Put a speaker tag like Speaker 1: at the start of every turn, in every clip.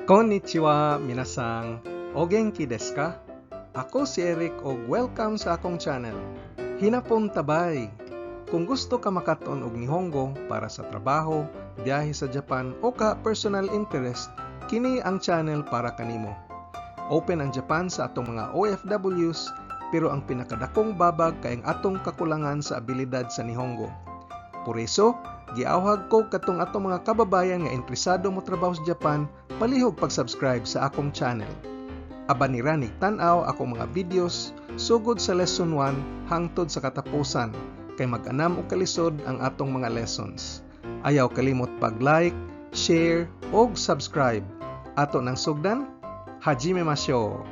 Speaker 1: Konnichiwa, minasang. O genki desu ka? Ako si Eric og welcome sa akong channel. Hinapon tabay. Kung gusto ka makaton og Nihongo para sa trabaho, biyahe sa Japan o ka personal interest, kini ang channel para kanimo. Open ang Japan sa atong mga OFWs, pero ang pinakadakong babag kay ang atong kakulangan sa abilidad sa Nihongo. Por eso, giawhag ko katong atong mga kababayan nga interesado mo trabaho sa Japan, palihog pag-subscribe sa akong channel. Aban ni ranig tan-aw akong mga videos sugod sa lesson 1 hangtod sa katapusan kay mag-anam og kalisod ang atong mga lessons. Ayaw kalimot pag-like, share og subscribe. Ato nang sugdan, hajime mashou.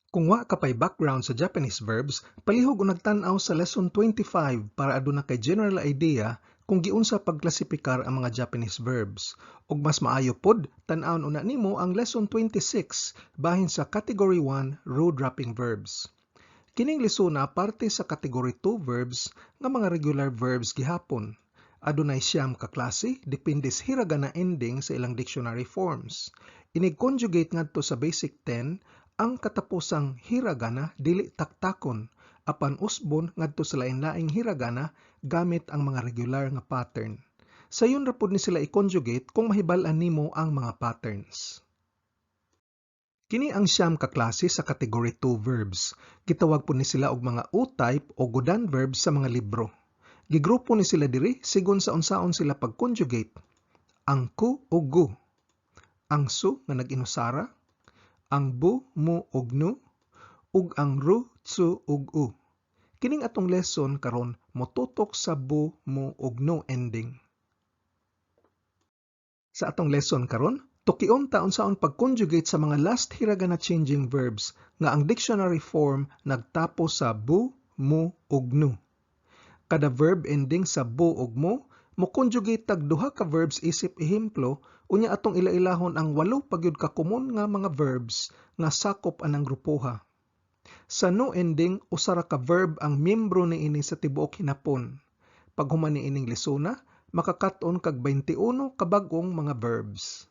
Speaker 1: Kung wa ka pay background sa Japanese verbs, palihog og nagtan-aw sa lesson 25 para aduna kay general idea kung giunsa pagklasipikar ang mga Japanese verbs. Ug mas maayo pod, tan-awon una nimo ang lesson 26 bahin sa category 1 row dropping verbs. Kining lesona parte sa category 2 verbs nga mga regular verbs gihapon. Adunay 9 ka klase depende sa hiragana ending sa ilang dictionary forms. Inig-conjugate ngadto sa basic 10, ang katapusang hiragana dili taktakon apan usbon ngadto sa lain-laing hiragana gamit ang mga regular nga pattern. Sayon ra pud ni sila i-conjugate kung mahibal-an nimo ang mga patterns. Kini ang 9 ka klase sa category 2 verbs. Gitawag pud ni sila og mga U-type o godan verbs sa mga libro. Gigrupo ni sila diri sigon sa unsaon sila pag-conjugate. Ang ku o gu, ang su nga nag-inusara, ang bu, mu ug nu, ug ang ru, tsu ug u. Kining atong lesson karon motutok sa bu, mu ug nu ending. Sa atong lesson karon, tukion ta unsaon pag-conjugate sa mga last hiragana changing verbs nga ang dictionary form nagtapos sa bu, mu ug nu. Kada verb ending sa bu ug mu, mo-conjugate tag duha ka verbs isip ehemplo, unya atong ila-ilahon ang 8 pa gyud ka komon nga mga verbs nga sakop anang grupoha. Sa no ending, usa ra ka verb ang miyembro niini sa tibuok hinapon. Paghuman niining lesona, makakat-on kag 21 ka bag-ong mga verbs.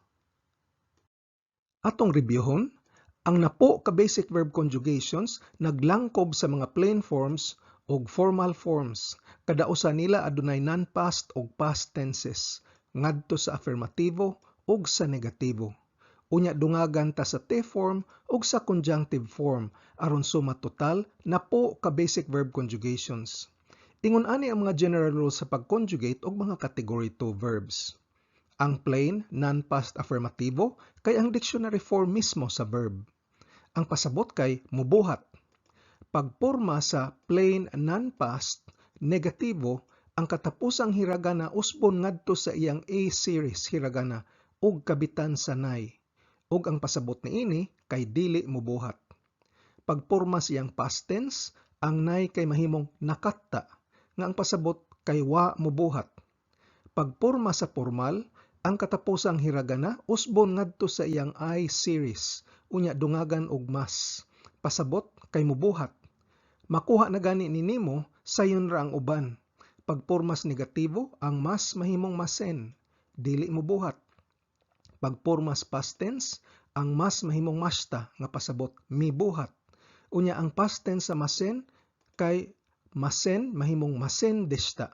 Speaker 1: Atong reviewhon, ang napo ka basic verb conjugations naglangkob sa mga plain forms og formal forms. Kada usa nila adunay non-past og past tenses ngadto sa affirmatibo ug sa negatibo. Unya dungagan ta sa te form ug sa conjunctive form aron suma total napo ka basic verb conjugations. Ingon ani ang mga general rules sa pag-conjugate og mga category 2 verbs. Ang plain non-past affirmatibo kay ang dictionary form mismo sa verb. Ang pasabot kay mubuhat. Pagporma sa plain non-past negatibo, ang katapusang hiragana usbon ngadto sa iyang A series hiragana ug kabitan sa nay, ug ang pasabot niini kay dili mubuhat. Pagporma sa iyang past tense, ang nay kay mahimong nakatta, nga ang pasabot kay wa mubuhat. Pagporma sa formal, ang katapusang hiragana usbon ngadto sa iyang I series, unya dungagan og mas. Pasabot kay mubuhat. Makuha na gani ni nimo, sayon ra ang uban. Pagpormas negatibo, ang mas mahimong masen, dili mubuhat. Pagpormas past tense, ang mas mahimong mashta nga pasabot mibuhat. Unya ang past tense sa masen kay masen mahimong masen deshita,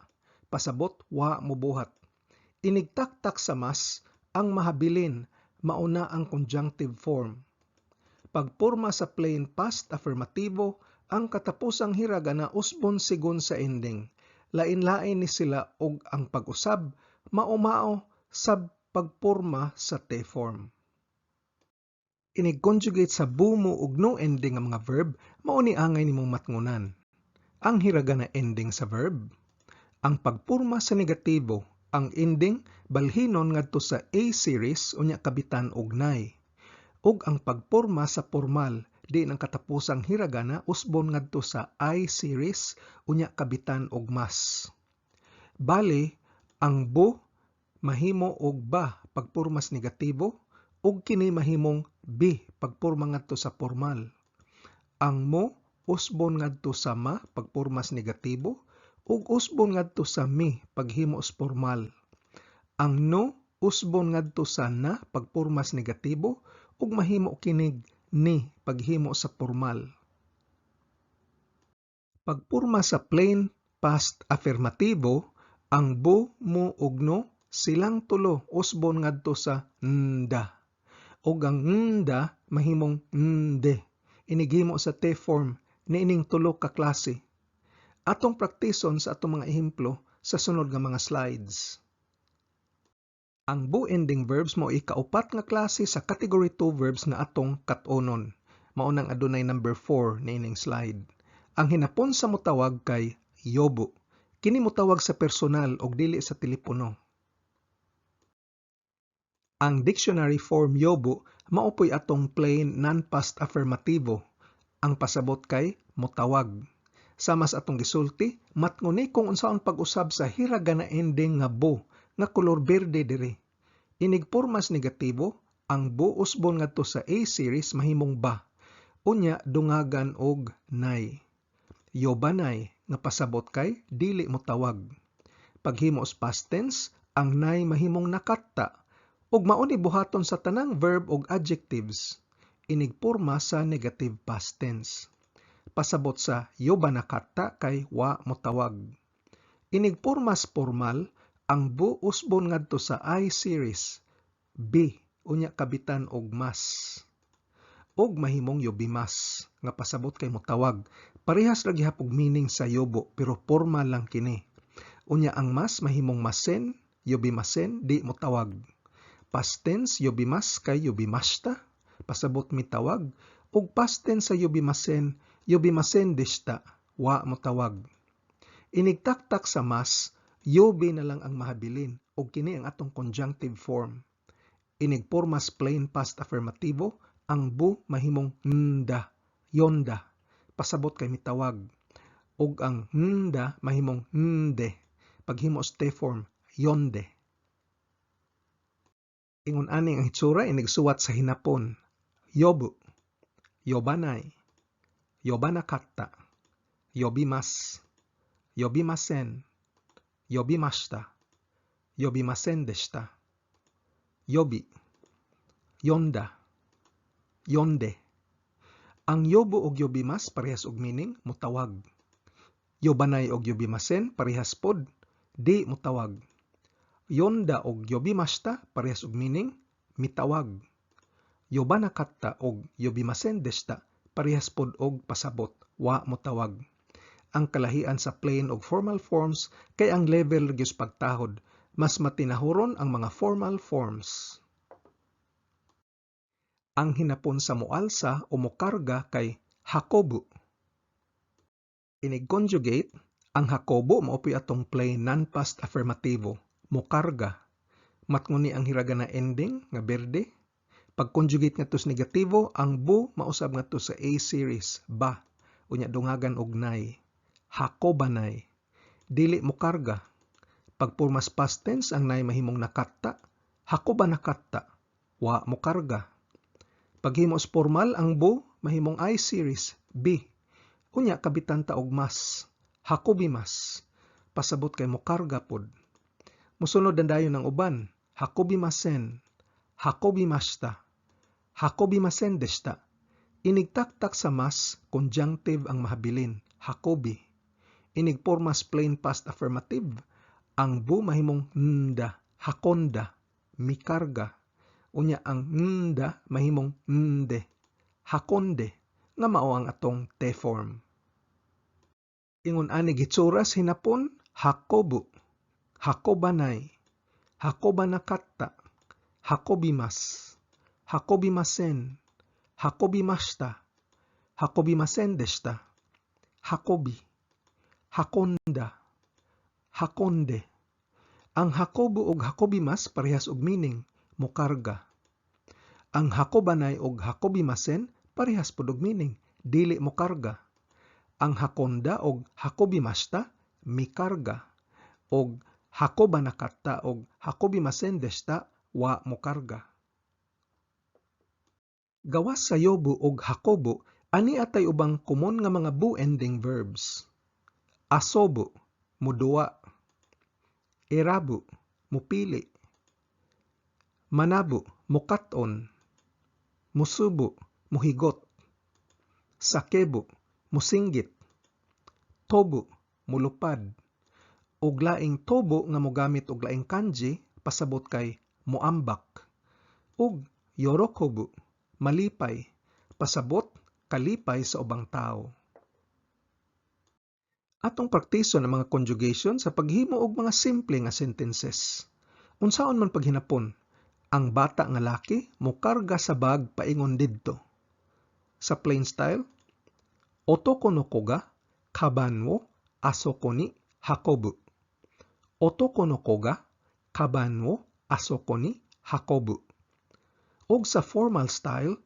Speaker 1: pasabot wa mubuhat. Inigtaktak sa mas ang mahabilin, mauna ang conjunctive form. Pagporma sa plain past affirmatibo, ang katapusang hiragana usbon sigon sa ending. Lain-lain ni sila og ang pag-usab mao-mao sa pagporma sa te form. Inig-conjugate sa bu, mu ug nu ending ang mga verb, mao ni angay nimong matngunan. Ang hiragana ending sa verb. Ang pagporma sa negatibo, ang ending balhinon ngadto sa A series unya kabitan og nay. Ug ang pagporma sa formal, diin ang katapusang hiragana usbon ngadto sa I series unya kabitan og mas. Bali, ang bu mahimo og ba pagpormas negatibo ug kini mahimong bi pagporma ngadto sa formal. Ang mo usbon ngadto sa ma pagpormas negatibo ug usbon ngadto sa mi paghimo sa formal. Ang no usbon ngadto sa na pagpormas negatibo ug mahimo kinig ni paghimo sa formal. Pagporma sa plain past affirmatibo, ang bu, mu ug no silang tulo usbon ngadto sa nda. Ug ang nda mahimong nde. Inighimo sa te form niining tulo ka klase. Atong praktison sa atong mga ehemplo sa sunod nga mga slides. Ang bu ending verbs mao ikaupat nga klase sa category 2 verbs nga atong kat-onon. Mao nang adunay number 4 niining slide. Ang hinapon sa motawag kay yobu. Kini motawag sa personal ug dili sa telepono. Ang dictionary form yobu mao poy atong plain non-past affirmatibo. Ang pasabot kay motawag. Sama sa atong gisulti, matngoni kung unsaon pag-usab sa hiragana ending nga bu nga kolor berde diri. Inig pormas negatibo, ang bu usbon ngadto sa A series mahimong ba. Unya dungagan og nay. Yobanai nga pasabot kay dili motawag. Paghimo sa past tense, ang nay mahimong nakatta ug mao ni buhaton sa tanang verb ug adjectives. Inig porma sa negative past tense. Pasabot sa yobanakatta kay wa motawag. Inig pormas formal, ang bu usbon ngadto sa I series, bi, unya kabitan og mas. Og mahimong yobimas nga pasabot kay motawag. Parehas ra gihapon og meaning sa yobu pero formal lang kini. Unya ang mas mahimong masen, yobimasen, di motawag. Past tense yobimas kay yobimashita, pasabot mitawag, ug past tense sa yobimasen, yobimasen deshita, wa motawag. Inigtaktak sa mas, yobi na lang ang mahabilin ug kini ang atong conjunctive form. Inig pormas plain past affirmatibo, ang bu mahimong nda, yonda, pasabot kay mitawag. Ug ang nda mahimong nde, paghimo sa te form, yonde. Ingon ani ang hitsura inig suwat sa Hinapon. Yobu, yobanai, yobanakatta, yobimasu, yobimasen, yobimashita, yobimasen deshita, yobi, yonda, yonde. Ang yobu ug yobimas parehas og meaning, motawag. Yobanai og yobimasen parehas pod, di motawag. Yonda og yobimashita parehas og meaning, mitawag. Yobanakatta og yobimasen deshita parehas pod og pasabot, wa motawag. Ang kalahian sa plain ug formal forms kay ang level gyud sa pagtahod, mas matinahuron ang mga formal forms. Ang hinapon sa moalsa o mokarga kay hakobu. Inig conjugate, ang hakobu mao poy atong plain non-past affirmatibo, mokarga. Matngoni ang hiragana ending nga berde. Pag conjugate ngadto sa negatibo, ang bu mausab ngadto sa A series, ba, unya dungagan og nay. Hakobanai. Dili mokarga. Pag pormas past tense, ang nay mahimong nakatta. Hakobanakatta. Wa mokarga. Paghimo sa formal, ang bu mahimong I series, bi. Unya kabitan ta og mas. Hakobimas. Pasabot kay mokarga pod. Mosunod dan dayon ang uban. Hakobimasen. Hakobimashita. Hakobimasen deshita. Inigtaktak sa mas, conjunctive ang mahabilin. Hakobi. Inig pormas plain past affirmative, ang bu mahimong nda, hakonda, mikarga. Unya ang nda mahimong nde, hakonde, nga mao ang atong te form. Ingon ani gitsura sa Hinapon: hakobu, hakobanai, hakobanakatta, hakobimasu, hakobimasen, hakobimashita, hakobimasen deshita, hakobi, hakonda, hakonde. Ang hakobu ug hakobimas parehas og meaning, mokarga. Ang hakobanai ug hakobimasen parehas pod og meaning, dili mokarga. Ang hakonda og hakobimashita mikarga og hakobanakatta og hakobimasen deshita wa mokarga. Gawas sa yobu ug hakobu, ani atay ubang komon nga mga bu ending verbs. Asobu, Muduwa. Erabu, mupili. Manabu, mukat-on. Musubu, muhigot. Sakebu, musinggit. Tobu, mulupad. Ug laing tobu nga mogamit og laing kanji pasabot kay moambak. Ug yorokobu, malipay, pasabot kalipay sa ubang tawo. Atong praktison ang mga conjugation sa paghimo og mga simple nga sentences. Unsaon man paghinapon? Ang bata nga laki mokarga sa bag paingon didto. Sa plain style, otoko no ko ga kaban wo asoko ni hakobu. Otoko no ko ga kaban wo asoko ni hakobu. Og sa formal style,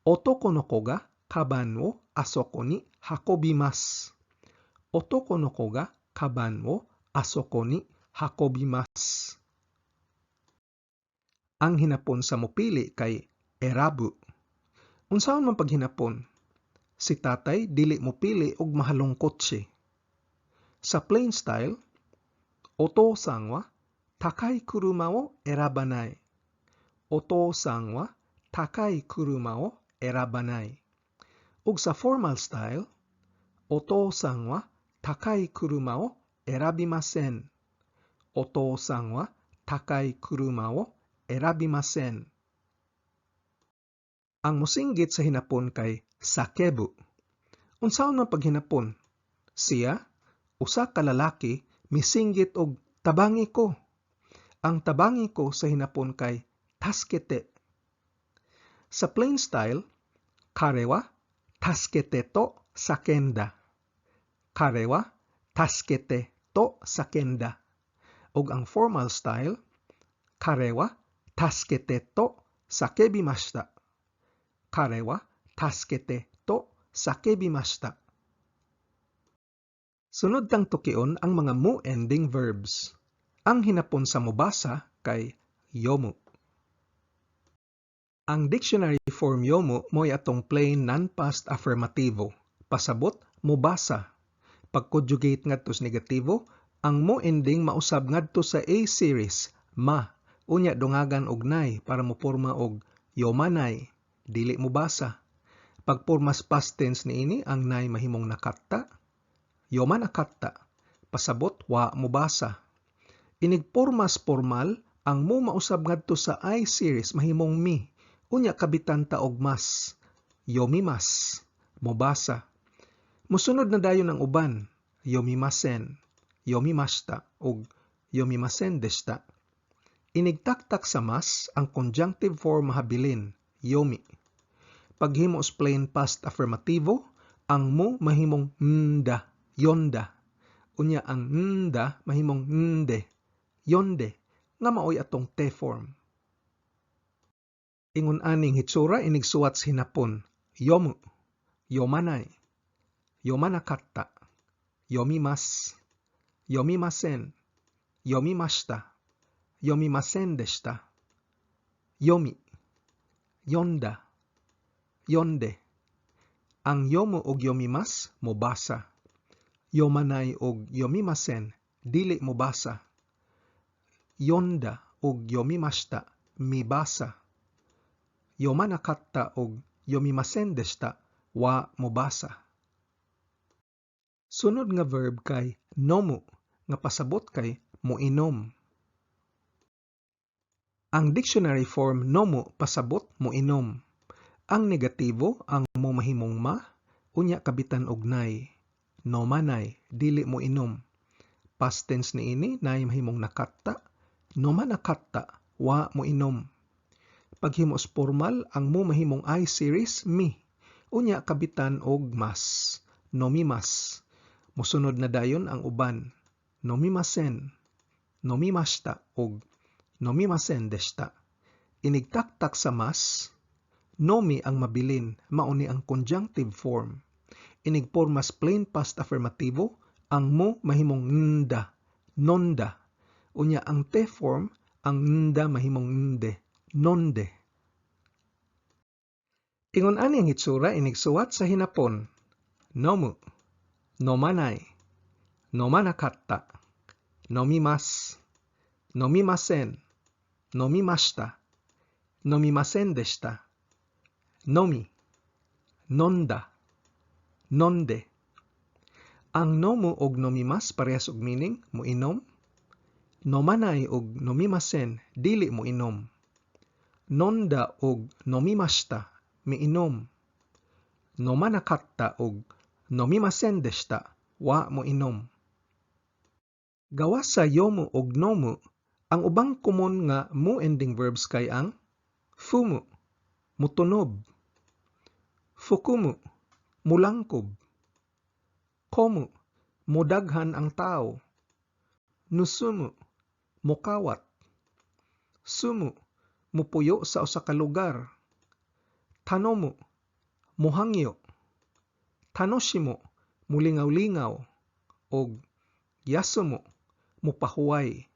Speaker 1: otoko no ko ga kaban wo asoko ni hakobimasu. Otoko no ko ga kaban wo asoko ni hakobimasu. Ang hinapon sa mopili kay erabu. Unsaon man paghinapon? Si tatay dili mopili og mahalong kotse. Sa plain style, otosan wa takai kuruma wo erabanai. Otosan wa takai kuruma wo erabanai. Ug sa formal style, otosan wa takai kuruma wo erabimasen. Otosan wa takai kuruma wo erabimasen. Ang mosinggit sa hinapon kay sakebu. Unsaon man paghinapon? Siya, usa ka lalaki, misinggit og tabangi ko. Ang tabangi ko sa hinapon kay tasukete. Sa plain style, kare wa tasukete to sakenda. Kare wa tasukete to sakenda. Ug ang formal style, kare wa tasukete to sakebimashita. Kare wa tasukete to sakebimashita. Sunod tang tukion ang mga mu-ending verbs. Ang hinapon sa mobasa kay yomu. Ang dictionary form yomu mo'y atong plain non-past affirmativo. Pasabot, mobasa. Pag-conjugate ngadto sa negatibo, ang mu ending mausab ngadto sa A series, ma. Unya dungagan og nai para moporma og yomanai, dili mobasa. Pagpormas past tense niini, ang nai mahimong nakatta, yomanakatta, pasabot wa mobasa. Inig pormas formal, ang mu mausab ngadto sa I series, mahimong mi. Unya kabitan ta og mas, yomimasu, mobasa. Mosunod na dayon ang uban, yomimasen, yomimashita, ug yomimasen deshita. Inigtaktak sa mas, ang conjunctive form mahabilin, yomi. Paghimo sa plain past affirmativo, ang mu mahimong nda, yonda. Unya ang nda mahimong nde, yonde, nga maoy atong te form. Ingon aning hitsura inigsuwat sa hinapon, yomu, yomanai, yomanakatta, yomimasu, yomimasen, yomimashita, yomimasen deshita, yomi, yonda, yonde. Ang yomu ug yomimasu mobasa. Yomanai ug yomimasen dili mobasa. Yonda ug yomimashita mibasa. Yomanakatta ug yomimasen deshita wa mobasa. Sunod nga verb kay nomu nga pasabot kay moinom. Ang dictionary form nomu pasabot moinom. Ang negatibo, ang mo mahimong ma, unya kabitan og nai. Nomanai, dili moinom. Past tense niini, nai mahimong nakatta, nomanakatta, wa moinom. Paghimo sa formal, ang mo mahimong I series, mi. Unya kabitan og mas, nomimasu. Mosunod na dayon ang uban, nomimasen, nomimashita ug nomimasen deshita. Inigtaktak sa mas, nomi ang mabilin, mao ni ang conjunctive form. Inig pormas plain past affirmativo, ang mo mahimong nda, nonda. Unya ang te form, ang nda mahimong nde, nonde. Ingon ani ang hitsura inigsuwat sa hinapon. Nomu, nomanai, nomanakatta, Nomimas, nomimasen, nomimashita, nomimasen deshita, nomi, nonda, nonde. Ang nomu og nomimas parehas og meaning, moinom. Nomanai og nomimasen, dili moinom. Nonda og nomimashita, miinom. Nomanakatta og nomimasen deshita, wa moinom. Gawas sa yomu og nomu, ang ubang komon nga mu ending verbs kay ang fumu, mutunob, fukumu, mulangkob, komu, mudaghan ang tawo, nusumu, mukawat, sumu, mupuyo sa usa ka lugar, tanomu, muhangyo, tanoshimu, mulingaw-lingaw, og yasumu, mupahuway.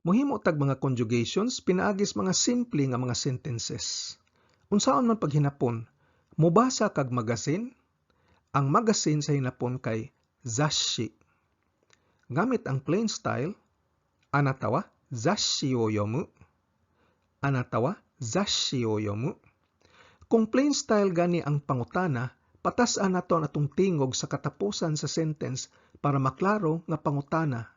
Speaker 1: Mohimo tag mga conjugations pinaagis mga simple nga mga sentences. Unsaon man paghinapon, mobasa kag magazine? Ang magazine sa hinapon kay zasshi. Gamit ang plain style, anata wa zasshi o yomu. Anata wa zasshi o yomu. Kung plain style gani ang pangutana, patas-an nato ang atong tingog sa katapusan sa sentence para maklaro nga pangutana.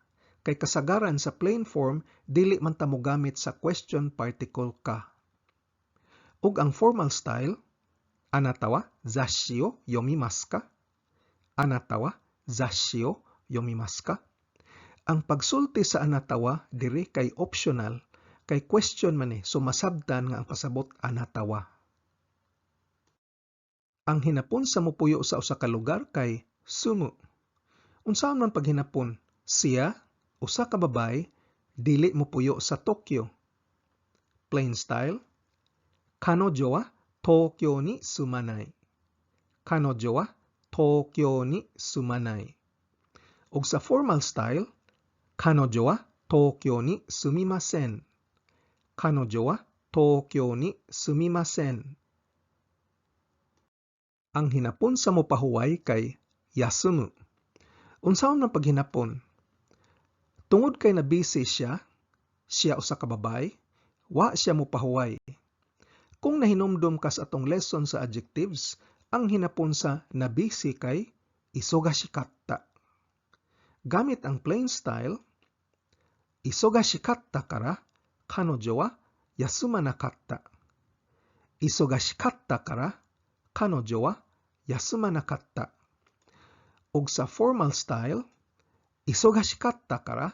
Speaker 1: Kay kasagaran sa plain form, dili man ta mogamit sa question particle ka. Ug ang formal style, anata wa zasshi o yomimasu ka? Anata wa zasshi o yomimasu ka? Ang pagsulti sa anata wa diri kay optional, kay question man ni, so masabtan nga ang pasabot anata wa. Ang hinapon sa mupuyo sa usa ka lugar kay sumu. Unsaon man paghinapon, siya, usa ka babaye, dili mopuyo sa Tokyo. Plain style, kanojo wa Tokyo ni sumanai. Kanojo wa Tokyo ni sumanai. Ug sa formal style, kanojo wa Tokyo ni sumimasen. Kanojo wa Tokyo ni sumimasen. Ang hinapon sa mopahuway kay yasumu. Unsaon man paghinapon? Tungod kay na busy siya, siya usa ka babaye, wa siya mopahuway. Kung nahinumdum ka sa atong lesson sa adjectives, ang hinapon sa na busy kay isogashikatta. Gamit ang plain style, isogashikatta kara kanojo wa yasumanakatta. Isogashikatta kara kanojo wa yasumanakatta. Ug sa formal style, isogashikatta kara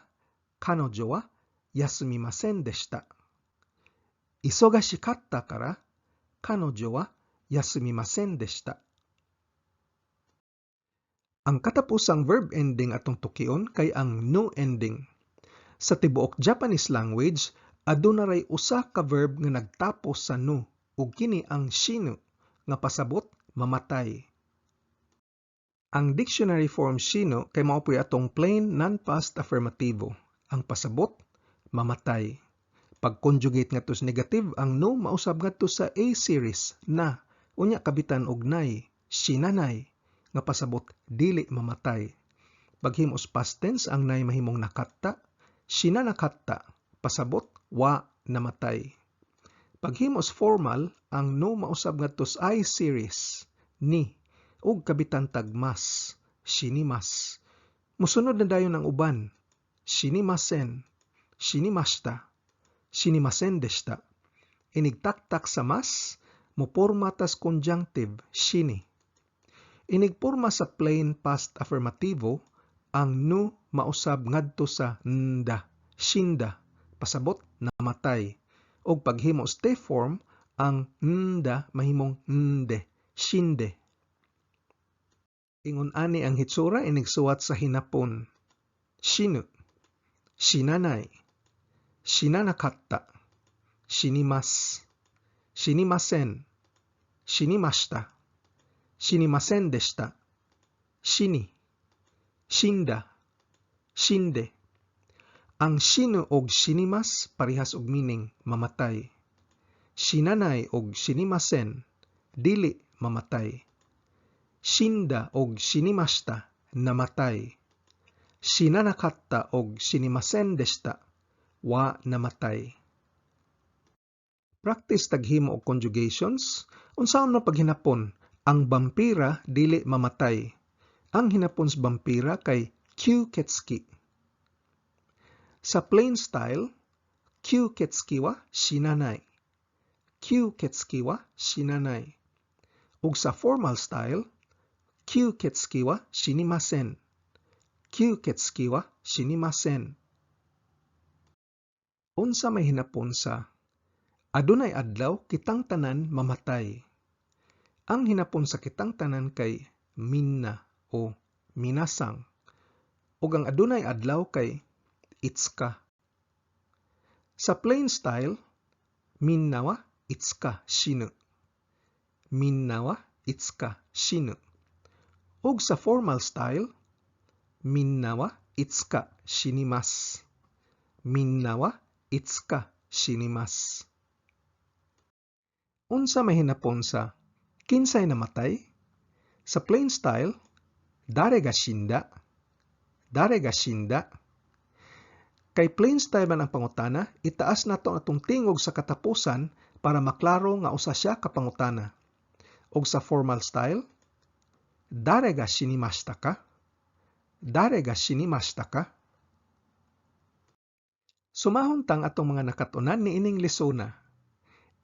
Speaker 1: kanojo wa yasumimasen deshita. Isogashikatta kara kanojo wa yasumimasen deshita. Ang katapusang verb ending atong tukion kay ang nu ending. Sa tibuok Japanese language, aduna ray usa ka verb nga nagtapos sa nu ug kini ang shinu nga pasabot mamatay. Ang dictionary form shinu kay mao poy atong plain non-past affirmativo. Ang pasabot mamatay. Pag-conjugate ngadto sa negative, ang nu mausab ngadto sa A series na, unya kabitan og nay, shinanai nga pasabot dili mamatay. Paghimo sa past tense, ang nay mahimong nakatta, shinanakatta, pasabot wa namatay. Paghimo sa formal, ang nu mausab ngadto sa I series ni ug kabitan tag mas, shinimas. Musunod na dayon ang uban, shinimasen, shinimashita, shinimasen deshita. Inigtaktak sa mas, moporma tas conjunctive, shini. Inigporma sa plain past affirmativo, ang nu mausab ngadto sa nda, shinda, pasabot namatay. Og paghimo sa te form, ang nda mahimong nde, shinde. Ingon ani ang hitsura inigsuwat sa hinapon. Shinu, shinanai, shinanakatta, shinimasu, shinimasen, shinimashita, shinimasen deshita, shini, shinda, shinde. Ang shinu og shinimas parehas og meaning mamatay. Shinanai og shinimasen dili mamatay. Shinda og shinimashita namatay. 死ななかった og 死にませんでした, wa namatay. Practice tag himo og conjugations. Unsaon man paghinapon "Ang bampira dili mamatay"? Ang hinapon sa bampira kay 吸血鬼. Sa plain style, 吸血鬼は死なない. 吸血鬼は死なない. Ug sa formal style, 吸血鬼は死にません. 吸血鬼は死にません. Unsa may hinapon sa "Adunay adlaw kitang tanan mamatay"? Ang hinapon sa "kitang tanan" kay みんな o 皆さん ug ang "adunay adlaw" kay いつか. Sa plain style, みんなはいつか死ぬ. みんなはいつか死ぬ. Ug sa formal style, みんなはいつか死にます. みんなはいつか死にます. Unsa may hinapon sa "Kinsay namatay"? Sa plain style, 誰が死んだ? 誰が死んだ? Kay plain style man ang pangutana, itaas nato ang atong tingog sa katapusan para maklaro nga usa siya ka pangutana. Og sa formal style, 誰が死にましたか? 誰が死にましたか? Sumahon tang atong mga nakat-unan niining lesona.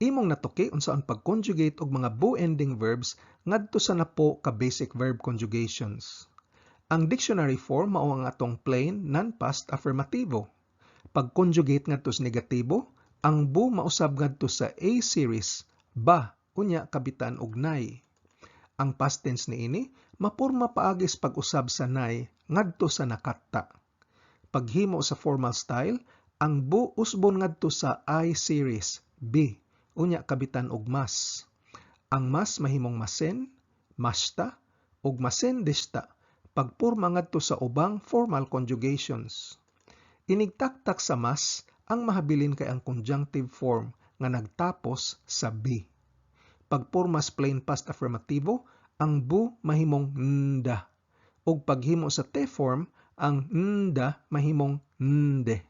Speaker 1: Imong natuki unsaon pag-conjugate og mga bu ending verbs ngadto sa napo ka basic verb conjugations. Ang dictionary form mao ang atong plain non-past affirmatibo. Pag-conjugate ngadto sa negatibo, ang bu mausab ngadto sa A series, ba, unya kabitan og ない. Ang past tense niini mapurma paagi sa pag-usab sa ない ngadto sa なかった. Paghimo sa formal style, ang bu usbon ngadto sa I series, び, unya kabitan og ます. Ang ます mahimong ません, ました, ug ませんでした pagpurma ngadto sa ubang formal conjugations. Inigtaktak sa ます, ang mahabilin kay ang conjunctive form nga nagtapos sa び. Pagporma sa plain past affirmatibo, ang bu mahimong んだ ug paghimo sa te form, ang んだ mahimong んで.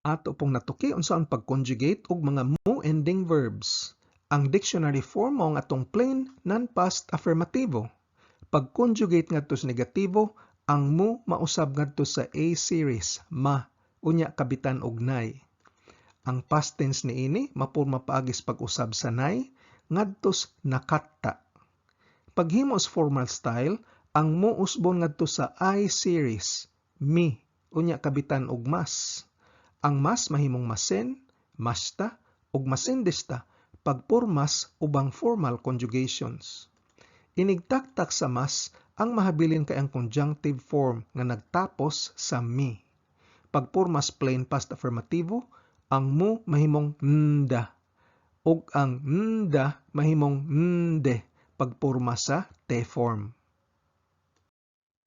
Speaker 1: Ato pong natuki unsaon pag-conjugate og mga mu ending verbs. Ang dictionary form mao ang atong plain non-past affirmatibo. Pag-conjugate ngadto sa negatibo, ang mu mausab ngadto sa A series, ま, unya kabitan og ない. Ang past tense niini mapurma paagi sa pag-usab sa ない ngadto sa なかった. Paghimo sa formal style, ang mu usbon ngadto sa I series, み, unya kabitan og ます. Ang ます mahimong ません, ました, ug ませんでした pagpormas ubang formal conjugations. Inigtaktak sa ます, ang mahabilin kay ang conjunctive form nga nagtapos sa み. Pagpormas plain past affirmatibo, ang mu mahimong んだ ug ang んだ mahimong んで pagporma sa te form.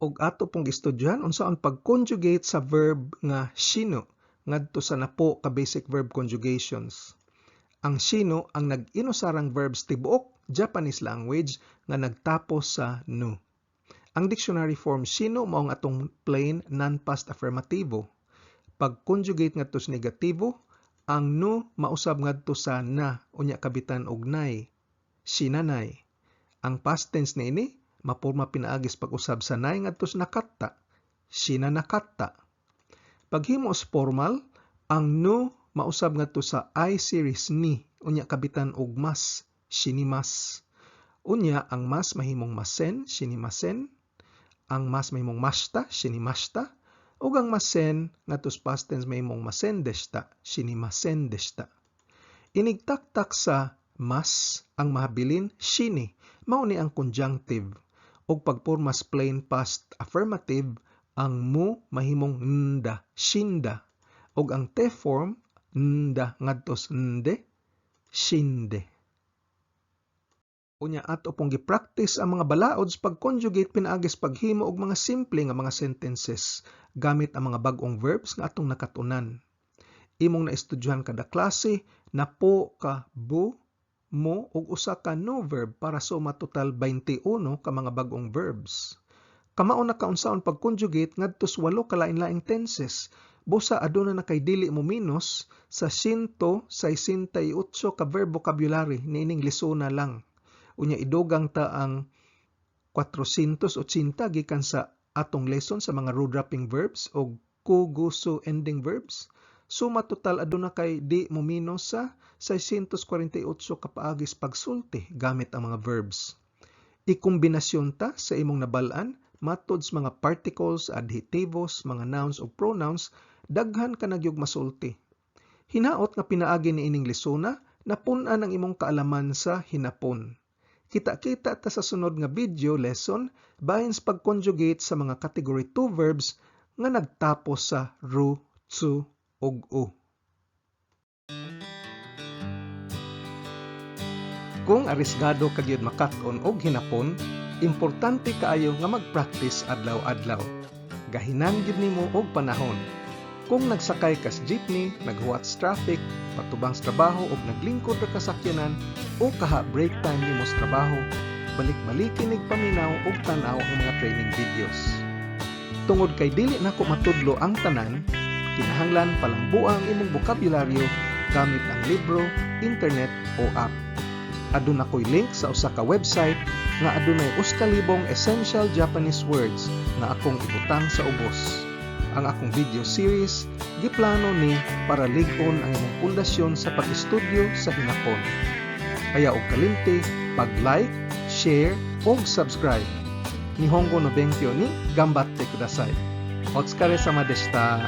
Speaker 1: Ug ato pong gistudyohan unsaon pag-conjugate sa verb nga 死ぬ ngadto sa napo ka basic verb conjugations. Ang 死ぬ ang nag-inusarang verbs tibuok Japanese language nga nagtapos sa ぬ. Ang dictionary form 死ぬ mao ang atong plain non-past affirmatibo. Pag-conjugate ngadto sa negatibo, ang ぬ mausab ngadto sa な unya kabitan og ない, 死なない. Ang past tense niini mapurma pinaagi sa pag-usab sa ない ngadto sa なかった, 死ななかった. Paghimo sa formal, ang ぬ mausab ngadto sa I series に unya kabitan og ます, 死にます. Unya ang ます mahimong ません, 死にません, ang ます mahimong ました, 死にました, ug ang ません ngadto sa past tense mahimong ませんでした, 死にませんでした. Inigtaktak sa ます, ang mahabilin 死に, mao ni ang conjunctive, ug pagpormas plain past affirmative, ang mu mahimong んだ, 死んだ, ug ang te form んだ ngadto sa んで, 死んで. Unya ato pong gi-practice ang mga balaod sa pag-conjugate pinaagi sa paghimo og mga simple nga mga sentences gamit ang mga bag-ong verbs nga atong nakat-unan. Imong naestudyohan kada klase napo ka bu, mu ug usa ka nu verb para suma total 21 ka mga bag-ong verbs. Kamao na ka unsaon pag-conjugate ngadto sa walo ka lain-laing tenses. Busa aduna na kay dili mo minos sa 168 ka verb vocabulary niining lesona lang. Unya idugang ta ang 480 gikan sa atong lesson sa mga ru-dropping verbs o ku, gu, su ending verbs. Suma total, aduna kay di mo minos sa 648 ka paagis pagsulti gamit ang mga verbs. Ikombinasyon ta sa imong nabal-an matud sa mga particles, adhektibos, mga nouns ug pronouns, daghan ka na gyud masulti. Hinaot nga pinaagi niining lesona, napun-an ang imong kaalaman sa Hinapon. Kita-kita ta sa sunod nga video lesson bahin sa pag-conjugate sa mga category 2 verbs nga nagtapos sa ru, tsu ug u. Kung arisgado ka gyud makat-on og Hinapon, importante kaayo nga mag-practice adlaw-adlaw. Gahinan gyud nimo og panahon. Kung nagsakay ka sa jeepney, naghuwat sa traffic, patubang sa trabaho o naglingkod ra ka sakyanan o kaha break time nimo sa trabaho, balik-baliki nig paminaw ug tan-aw ang mga training videos. Tungod kay dili nako matudlo ang tanan, kinahanglan palambua ang imong bokabularyo gamit ang libro, internet o app. Aduna ko'y link sa usa ka website nga adunay 1,000 essential Japanese words nga akong ibutang sa ubos. Ang akong video series giplano ni para lig-on ang imong pundasyon sa pag-estudyo sa Hinapon. Kaya og kalimti pag-like, share ug subscribe. Nihongo no benkyo ni ganbatte kudasai. Otsukaresama deshita.